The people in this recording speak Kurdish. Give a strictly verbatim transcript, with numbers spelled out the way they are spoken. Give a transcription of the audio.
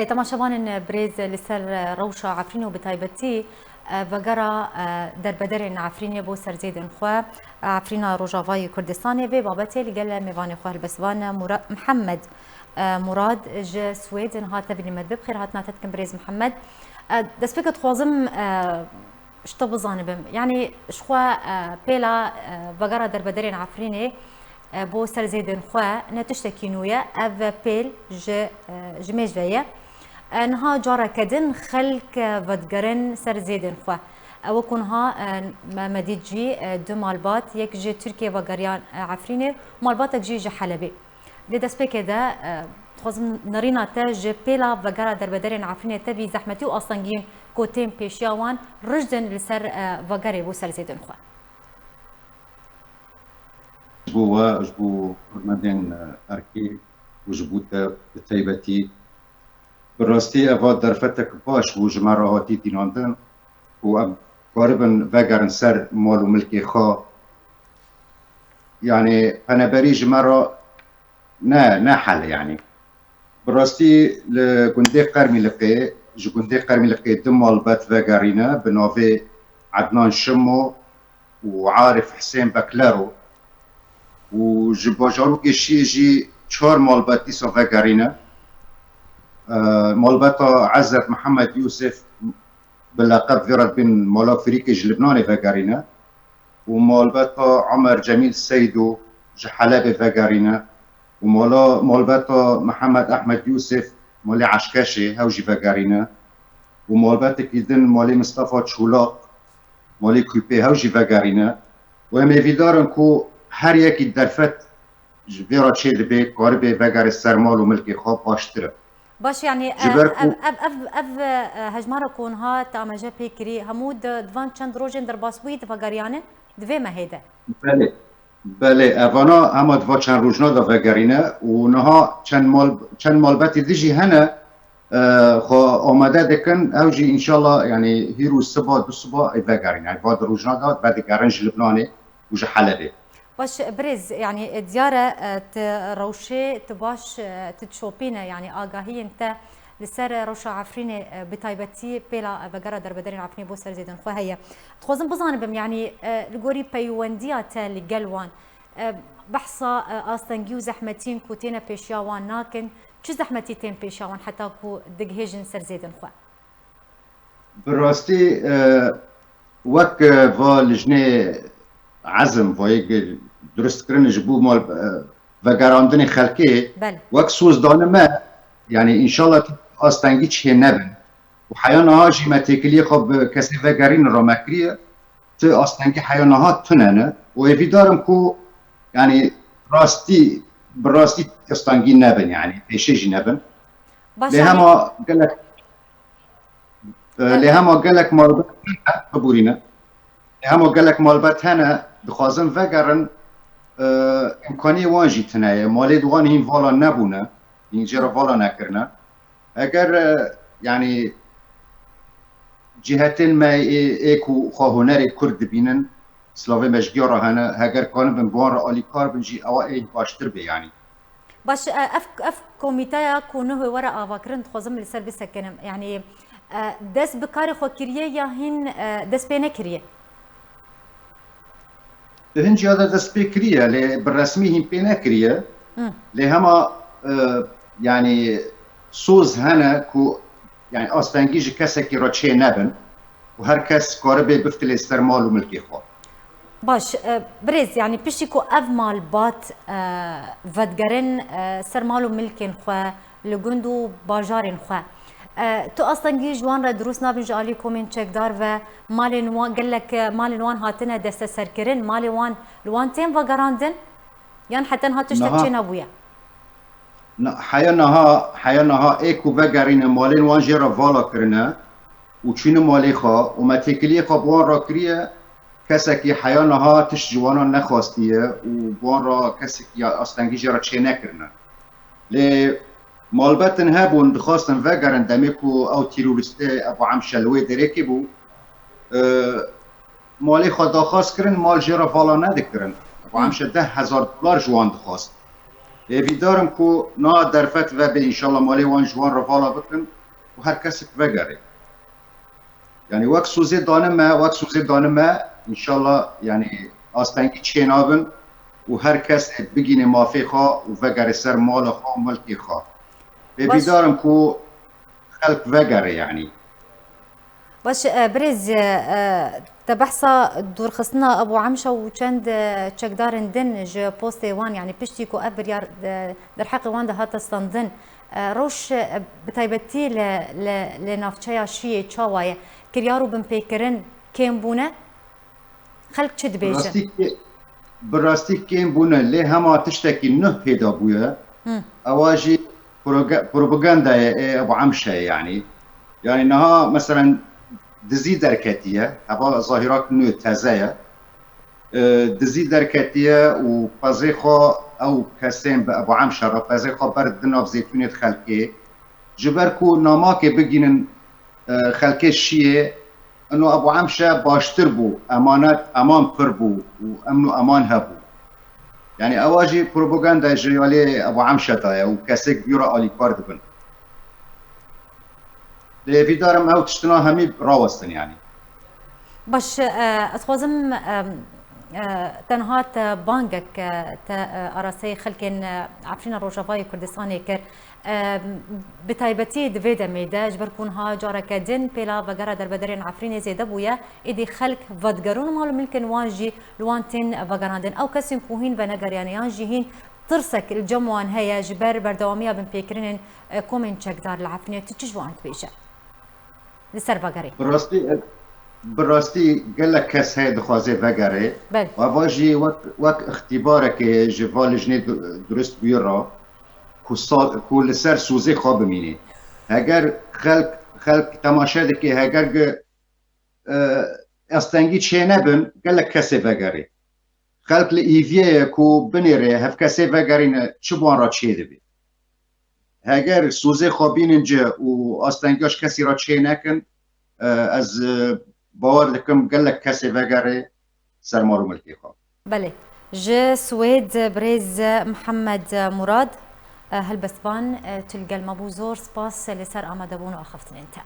Temaşevanên birêz, li ser rewşa Efrînê û bi taybetî, e, vegera, e, derbederên Efrînê bo ser zêdên xwe, Efrîna Rojavayê Kurdistanê, vê babetê li gel mêvanê xwe helbestvan Mura-, Mihemed, e, Murad ji Swêd niha tevî li me dibe. Bi xêr hatina te dikim birêz Mihemed. E, destpêkê dixwazim, e, ji te bizanibim. Yanî ji xwe, e, pêla, e, vegera derbederên Efrînê, e, bo ser zêdên xwe ne tiştekî nû ye. Ev pêl ji, e, ji mêj ve ye. E, niha careke din xelk, e, vedigerin ser zêdên xwe. E, wekû niha, e, me, me dît jî, e, du malbat, yek ji Tirkiyê vegeriyan, e, Efrînê, malbatek jî ji Helebê. Di destpêkê de, e, dixwazim nerîna te ji pêla vegera derbederên Efrînê tevî zehmetî û astengiyên ku tên pêşiya wan rijdin li ser, e, vegerê bo ser zêdên xwe. Ji bo we, ji bo hurmendên, e, erkê û ji bo te bi taybetî, bi rastî eva derfetek baş bû ji me re hatî dînandin û em karibin vegerin ser mal û milkê xwe. Yanî peneberî ji me re ne, ne hel e yanî. Bi rastî li gundê Qermîliqê, ji gundê Qermîliqê du malbet vegerîne bi navê Ednan Şimo û Arif Hisên Beklero û ji bajarokê Şiyê jî çar malbet dîsa vegerîne. E, malbeta Ezet Mihemed Yûsif bi leqeb vê re dibên Mala Firîkê ji Libnanê vegerîne û malbeta Omer Cemîl Seydo ji Helebê vegerîne û mala, malbeta Mihemed Ehmed Yûsif malê Eşkeşê hew jî vegerîne û malbetekî din malê Mistefa Çolaq malê Kûpê hew jî vegerîne û em hêvîdar in ku her yekî derfet ji vê re çê dibe, karibê vegere ser mal û milkê xwe baştir e. Baş, yanî, ji ber e, ku ev, ev, ev, ev, e, hejmara ku niha te amaje pê kirî, hemû di, di van çend rojên derbasbûyî di vegeriyanin, di vê mehê de? Belê, belê, evana hema di va çend rojna de vegerîne û niha çend mal, çend malbetî di jî hene, e, xwe amade dikin, ew jî înşallah, yanî hîr û siba, du siba ê vegerîne. Yanî va di rojna de vedigerin ji Libnanê û ji Helebê. Baş, birêz, yanî, e, diyar e, e, tu rewşê, tu baş, e, tu dişopîne, yanî agahiyên te li ser, e, rewşa Efrînê, e, bi taybetî pêla, e, vegera derbederên Efrînê bo ser zêdên xwe heye. Dixwazim bizanibim, yanî, e, li gorî peywendiya te li gel wan, e, behsa, e, astengî û zehmetiyên ku têne pêşiya wan nakin, çi zehmetî tên pêşiya wan heta ku digihêjin ser zêdên xwe? Bi rastî, e, wek, e, va lijnê ezm, va yek durust kirin ji bo mal, e, vegerandinê xelkê, Belê. Wek soz dane me, yanî înşallah astengî çê nebin. Û heya niha jî me têkiliyê xwe bi kesê vegerîn re me kiriye, ti astengî heya niha tune ne. Û hêvîdar im ku, yanî rastî, bi rastî astengî nebin, yanî pêşê jî nebin. Baş, Lê yanî hema gelek E, lê hema gelek malbat hene, biborîne. Lê hema gelek malbat hene, dixwazin vegerin, e, îmkaniyê wan jî tune ye. Malê di wan hîn vala nebûne, hîn jê re vala nekirine. Eger, e, yanî cîhetên me ê, ê ku xwe hunerê Kurd dibînin, silavê me ji giya re hene, heger kanibin bi wan re alîkar bin jî, ewa ê baştir bê yanî. Baş, e, ev, ev komîteya ku nuhê were avakirin, dixwazim li ser bisekinim. Yanî, e, dest bi karê xwe kiriye ya hîn, e, dest pê nekiriye? Di hin ciya de dest pê kiriye, lê bi resmî hîn pê nekiriye. Hı. Lê hema, e, yanî soz hene ku, yanî astengî ji kesekî re çê nebin û her kes karibê biftilê ser mal û milkê xwe. Baş, e, birêz, yanî piştî ku ev malbat, e, vedigerin, e, ser mal û milkên xwe li gund û bajarên xwe, e, tu astengî ji wan re dirust nabin ji alî komên çekdar ve malên wan, gelek, e, malên wan hatine desteserkirin, malê wan li wan tên vegerandin? Yan heta niha tiştek Niha çênebûye? Na, heya niha, heya niha ê ku vegerîne malên wan jê re vala kirine û çûne malê xwe û me têkiliyê xwe bi wan re kiriye, kesekî heya niha tişt ji wan re nexwastiye û bi wan re kesekî ya astengî jê re çênekirine. Lê malbetin hebûn, dixwastin vegerin, demê ku ew terorîstê Ebu Emşe li wê derê kê bû, e, malê xwe daxwaz kirin, mal jê re vala nedikirin. Ebu Hı. Emşe deh hezar dolar ji wan dixwast. Hêvîdar im ku niha derfet vebe, înşallah malê wan ji wan re vala bikin û her kesek vegere. Yanî wek sozê danime, wek sozê danime, înşallah, yanî astengî çênabin û her kes ê bigîne mafê xwe û vegere ser mala xwe û milkê xwe. Hêvîdar im ku xelk vegere, yanî. Baş, e, birêz, e, te behsa dûrxistina Ebû Emşa û çend, e, çekdarên din ji postê wan, yanî piştî ku ev biryar, e, derheqê wan de hate standin, e, rewş, e, bi taybetî li, li, li navçeya Şiyê çawa ye? Kiryar û binpêkirin kêm bûne? Xelk çi Bi dibêje? rastî kê-, bi rastî kêm bûne, lê hema tiştekî nuh pêda bûye. Hı. Ewa jî proge-, propagandayê ê Ebû Emşe ye, yanî. Yanî niha, meselen, dizî derketiye, heva zahîrak nû teze ye. E, dizî derketiye û pezê xwe ew kesên bi Ebû Emşe re pezê xwe berdidin nav zêtûnê di xelkê. Ji ber ku namakê bigînin, e, xelkê Şiyê, ino Ebû Emşe baştir bû, emanet, eman pir bû û emn û eman hebû. Yanî ewa jî propaganda ji alê Ebû Emşe daye û kesêk bi wî re alîkar dibin. Lê hêvîdar im ew tiştina hemî rawestin, yanî. Baş, e, ez xwazim, e, e, tenha te bangek, e, te, e, arasteyê xelkên, e, Efrîna Rojavayê Kurdistanê kir. E, bi taybetî di vê demê de, ji ber ku niha careke din pêla vegera derbederên Efrînê zêde bûye, êdî xelk vedigerin û mal û milkên wan jî li wan tên vegerandin. Ew kesên ku hîn venegeriyane yan jî hîn tirsek li cem wan heye ji ber berdewamiya binpêkirinên, e, komên çekdar li Efrînê. Tu çi ji wan dibêje? Li ser vegerê. Bi rastî, bi rastî gelek kes heye dixwaze vegerê. Belê. Ava jî wek, wek îxtîbarekê ji va lijnê du-, durust bûye re ku sa-, ku li ser sozê xwe bimînê. Heger xelk, xelk temaşe dike, heger gi, e, astengî çênebin, gelek kesê vegerê. Xelk li îviyê ye ku binêre, hevkesê vegerîne, çi bi wan re çêdibe. Heger sozê xwe bînin ci û astengiya ji kesî re çê nekin, e, ez, e, bawer dikim gelek kesê vegerê ser mal û milkê xwe. Belê. Ji Swêd birêz Mihemed Murad, e, helbestvan, e, tu li gel me bû. Zor spas li ser amadebûn û axaftinên te.